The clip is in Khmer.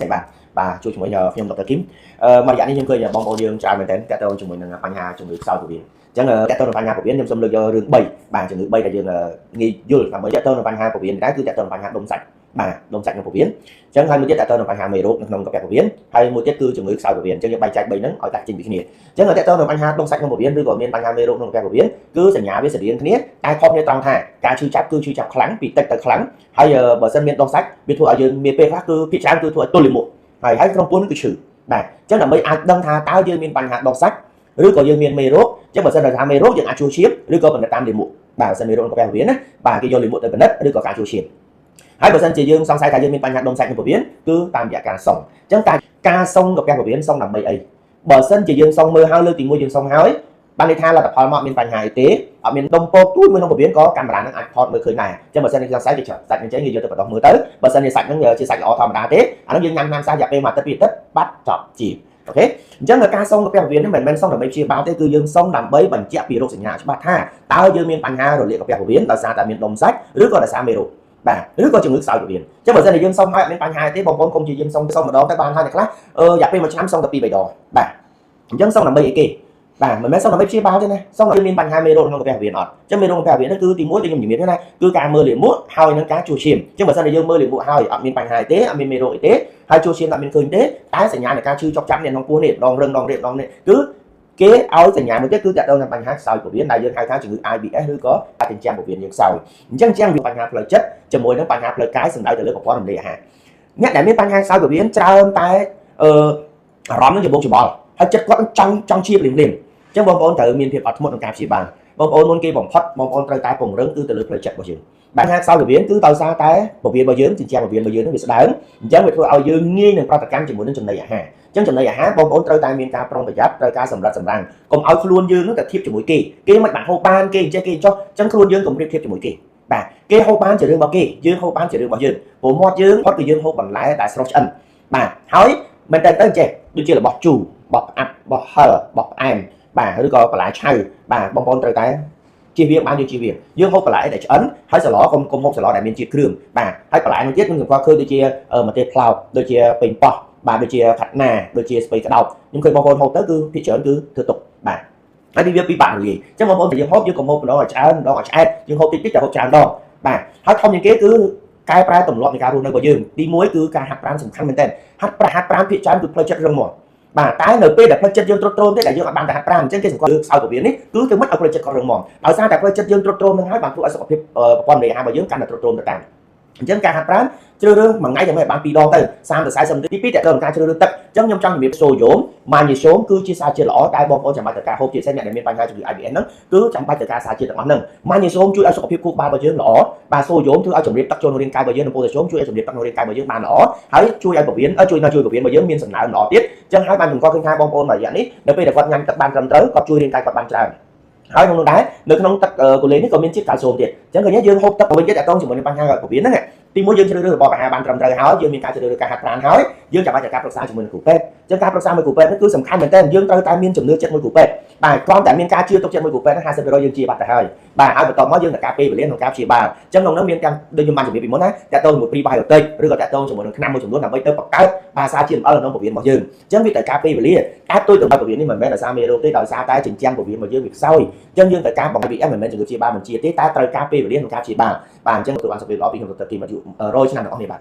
បាទបាទជួយជាមួយខ្ញុំដុកទ័រគឹមមួយរយៈនេះខ្ញុំឃើញបងប្អូនយើងច្រើនមែនទែនតាក់ទងជាមួយនឹងបញ្ហាជំងឺខ្សោយពោះវៀនអញ្ចឹងតាក់ទងនឹងបញ្ហាពោះវៀនខ្ញុំសូមលើកយករឿង3បាទជំងឺ3ដែលយើងងាយយល់ដើម្បីតាក់ទងនឹងបញ្ហាពោះវៀនដែរគឺតាក់ទងនឹងបញ្ហាដុំសាច់បាទដុំសាច់ក្នុងពោះវៀនអញ្ចឹងហើយមួយទៀតតាក់ទងនឹងបញ្ហាមេរោគនៅក្នុងកាពះពោះវៀនហើយមួយទៀតគឺជំងឺខ្សោយពោះវៀនអញ្ចឹងយើងបែងចែក3ហ្នឹងឲ្យដាច់ចេញពីគ្នាអញ្ចឹងតាក់ទងនឹងបញ្ហាដុំសាច់ក្នុងពោះវៀនឬក៏មានបញ្ហាមេរោគក្នុងកាពះពោះវៀនគឺសញ្ញាវាស្រដៀងគ្នាតែខុសគ្នាត្រង់ថាការឈឺចាប់គឺឈឺចាប់ខ្លាំងពីតិចទៅខ្លាំងហើយបើសិនមានដុំសាច់វាធ្វើឲ្យយើងមានពេលខ្លះគឺភាគច្រើនគឺធ្វើឲ្យទល់លាមកហើយហើយក្នុងពោះនឹងគឺឈឺបាទអញ្ចឹងដើម្បីអាចដឹងថាតើយើងមានបញ្ហាដុំសាច់ឬក៏យើងមានមេរោគអញ្ចឹងបើសិនថាមេរោគយើងអាចជួសឈាមឬក៏បណ្ឌិតតាមលាមកបាទបើសិនមេរោគក្នុងកាពះពោះវៀនណាបាទគេយកលាមកទៅបណ្ឌិតឬក៏ការជួសឈាមហើយបើសិនជាយើងសង្ស័យថាយើងមានបញ្ហាដុំសាច់ក្នុងពោះវៀនគឺតាមរយៈការសុងអញ្ចឹងការសុងកាពះពោះវៀនសុងដើម្បីអីបើសិនជាយើងសុងមើលហើយលើកទី1យើងសុងហើយបានន័យថាលទ្ធផលមកមានបញ្ហាអីទេអត់មានដុំពកទួយមួយក្នុងពោះវៀនក៏កាមេរ៉ាហ្នឹងអាចថតមើលឃើញដែរអញ្ចឹងបើសិនជាសង្ស័យគេសាច់ហ្នឹងចេញគេយកទៅបណ្ដោះមើលទៅបើសិនជាសាច់ហ្នឹងជាសាច់ល្អធម្មតាទេអាហ្នឹងយើងញ៉ាំថ្នាំសាសរយៈពេលមួយអាទិត្យពីរអាទិត្យបាត់ចប់ជាអូខេអញ្ចឹងការសុងកាពះពោះវៀននេះមិនមែនសុងដើម្បីព្យាបាលទេគឺយើងសុងដើម្បីបញ្ជាក់ពីរោគសញ្ញាច្បាស់ថាតើយើងមានបញ្ហារលាកកាពះពោះវៀនដោយសារតែមានដុំសាច់ឬក៏ដោយសារមេរោគបាទឬក៏ជំងឺខ្សោយពោះវៀនអញ្ចឹងបើសិនជាយើងសុំហើយអត់មានបញ្ហាទេបងប្អូនកុំជាយើងសុំសុំម្ដងទៅបានហើយអ្នកខ្លះអឺរយៈពេលមួយឆ្នាំសុងតែ2 3ដងបាទអញ្ចឹងសុងដើម្បីអីគេបាទមិនមែនសុំដើម្បីព្យាបាលទេណាសុំដើម្បីមានបញ្ហាមេរោគក្នុងកាពះពោះវៀនអត់អញ្ចឹងមេរោគក្នុងកាពះពោះវៀននោះគឺទី1ដែលខ្ញុំជំរាបណាគឺការមើលលាមកហើយនឹងការជួសឈាមអញ្ចឹងបើសិនជាយើងមើលលាមកហើយអត់មានបញ្ហាទេអត់មានមេរោគអីទេហើយជួសឈាមអត់មានឃើញទេតែសញ្ញានៃការឈឺចុកចាប់នេះក្នុងពោះនេះដងរឹងដងរៀបដងនេះគឺគេឲ្យសញ្ញាមួយទៀតគឺតាក់ទងនឹងបញ្ហាខ្សោយពោះវៀនដែលយើងហៅថាជំងឺ IBS ឬក៏ចិញ្ចាំពោះវៀនយើងខ្សោយអញ្ចឹងជាងវាបញ្ហាផ្លូវចិត្តជាមួយនឹងបញ្ហាផ្លូវកាយសំដៅទៅលើប្រព័ន្ធរំលាយអាហារអ្នកដែលមានបញ្ហាខ្សោយពោះវៀនច្រើនតែអឺអារម្មណ៍នឹងច្របូកច្របល់ហើយចិត្តគាត់ចង់ចង់ជាភ្លាមភ្លាមអញ្ចឹងបងប្អូនត្រូវមានភាពអត់ធ្មត់ក្នុងការព្យាបាលបងប្អូនមុនគេបំផុតបងប្អូនត្រូវតែពង្រឹងគឺទៅលើផ្លូវចិត្តរបស់យើងបញ្ហាខ្សោយពោះវៀនគឺដោយសារតែពោះវៀនរបស់យើងចិញ្ចាំពោះវៀនរបស់យើងនឹងវាស្ដើងអញ្ចឹងវាធ្វើឲ្យយើងងាយនឹងប្រតិកម្មជាមួយនឹងចំណីអាហារអញ្ចឹងចំណីអាហារបងប្អូនត្រូវតែមានការប្រុងប្រយ័ត្នត្រូវការសម្រិតសម្រាំងកុំឲ្យខ្លួនយើងនឹងតែធៀបជាមួយគេគេមិនបានហូបបានគេអញ្ចេះគេចុះអញ្ចឹងខ្លួនយើងកុំប្រៀបធៀបជាមួយគេបាទគេហូបបានជារឿងរបស់គេយើងហូបបានជារឿងរបស់យើងព្រោះមាត់យើងផុតគឺយើងហូបបន្លែដែលស្រស់ឆ្អិនបាទហើយមែនតើទៅចេះដូចជារបស់ជូរបោះផ្អាប់បោះហឹរបោះផ្អែមបាទឬក៏បន្លែឆៅបាទបងប្អូនត្រូវតែជៀសវាងបានយើងជៀសវាងយើងហូបបន្លែដែលឆ្អិនហើយសឡកុំកុំហូបសឡដែលមានជាតិគ្រឿងបាទហើយបន្លែនោះទៀតខ្ញុំសម្គាល់ឃើញដូចជាម្ទេសផ្លោកដូចជាប៉េងប៉ោះបាទដូចជាខាត់ណាដូចជាស្ពៃក្តោបខ្ញុំឃើញបងប្អូនហូបទៅគឺភាគច្រើនគឺធ្វើទុកបាទហើយវាពិបាករលាយអញ្ចឹងបងប្អូនតែយើងហូបយើងកុំហូបម្ដងឲ្យច្រើនម្ដងឲ្យឆ្អែតយើងហូបតិចតិចតែហូបច្រើនដងបាទហើយធំជាងគេគឺកែប្រែទម្លាប់នៃការរស់នៅរបស់យើងទី1គឺការហាត់ប្រាណសំខាន់មែនទែនហាត់ប្រាហាត់ប្រាណភាគច្រើនគឺផ្លូវចិត្តរឹងមាំបាទតែនៅពេលដែលផ្លូវចិត្តយើងទ្រុឌទ្រោមទេដែលយើងអត់បានតែហាត់ប្រាណអញ្ចឹងគេសម្គាល់ខ្សោយពោះវៀននេះគឺទៅមិនឲ្យផ្លូវចិត្តគាត់រឹងមាំដោយសារតែផ្លូវចិត្តយើងទ្រុឌទ្រោមនឹងហើយបានធ្វើឲ្យសុខភាពប្រព័ន្ធរំលាយអាហាររបស់យើងកាន់តែទ្រុឌទ្រោមទៅតាមអញ្ចឹងការហាត់ប្រាណជ្រើសរើសមួយថ្ងៃយ៉ាងម៉េចបាន2ដងទៅ30ទៅ40នាទីទី2តើតើការជ្រើសរើសទឹកអញ្ចឹងខ្ញុំចង់ជំរាបសូដ្យូមម៉ាញ៉េស្យូមគឺជាសារជាតិល្អតែបងប្អូនចាំបាច់ត្រូវការហូបជាពិសេសអ្នកដែលមានបញ្ហាជំងឺ IBS ហ្នឹងគឺចាំបាច់ត្រូវការសារជាតិទាំងអស់ហ្នឹងម៉ាញ៉េស្យូមជួយឲ្យសុខភាពខួរក្បាលរបស់យើងល្អបាទសូដ្យូមធ្វើឲ្យជំរាបទឹកចូលក្នុងរាងកាយរបស់យើងនិងប៉ូតាស្យូមជួយឲ្យជំរាបទឹកក្នុងរាងកាយរបស់យើងបានល្អហើយជួយឲ្យពោះវៀនជួយជួយពោះវៀនរបស់យើងមានសំណើមល្អទៀតអញ្ចឹងហើយបានសម្គាល់ឃើញថាបងប្អូនមួយរយៈនេះនៅពេលដែលគាត់ញ៉ាំទឹកបានត្រឹមត្រូវគាត់ជួយរាងកាយគាត់បានច្រើនហើយក្នុងនោះដែរនៅក្នុងទឹកកូលេនេះក៏មានជាតិកាល់ស្យូមទៀតអញ្ចឹងឃើញយើងហូបទឹកវិញទៀតតកតងជាមួយនឹងបញ្ហាពោះវៀនហ្នឹងទីមួយយើងជ្រើសរើសរបបអាហារបានត្រឹមត្រូវហើយយើងមានការជ្រើសរើសការហាត់ប្រាណហើយយើងចាំបាច់ត្រូវការប្រឹក្សាជាមួយនឹងគ្រូពេទ្យអញ្ចឹងការប្រឹក្សាមួយគ្រូពេទ្យនេះគឺសំខាន់មែនទែនយើងត្រូវតែមានជំនឿចិត្តមួយគ្រូពេទ្យបាទគ្រាន់តែមានការជឿទុកចិត្តមួយគ្រូពេទ្យហ្នឹង50%យើងជាបាត់ទៅហើយបាទហើយបន្ទាប់មកយើងត្រូវការពេលវេលាក្នុងការព្យាបាលអញ្ចឹងក្នុងនោះមានទាំងដូចខ្ញុំបានជម្រាបពីមុនណាតាក់ទងជាមួយ prebiotic ឬក៏តាក់ទងជាមួយនឹងថ្នាំមួយចំនួនដើម្បីទៅបង្កើតបាសាជាតិអំអិលក្នុងពោះវៀនរបស់យើងអញ្ចឹងវាត្រូវការពេលវេលាតែទុយទៅពោះវៀននេះមិនមែនដោយសារមេរោគទេដោយសារតែចិញ្ចាំងពោះវៀនរបស់យើងវាខ្សោយអញ្ចឹងយើងត្រូវការបង្កើត VM មិនមែនជំងឺព្យាបាលបញ្ជាទេតែត្រូវការពេលវេលាក្នុងការព្យាបាលបាទអញ្ចឹងទទួលបានសុខភាពល្អពីខ្ញុំដុកទ័រគីមអាយុ100ឆ្នាំទាំងអស់នេះបាទ។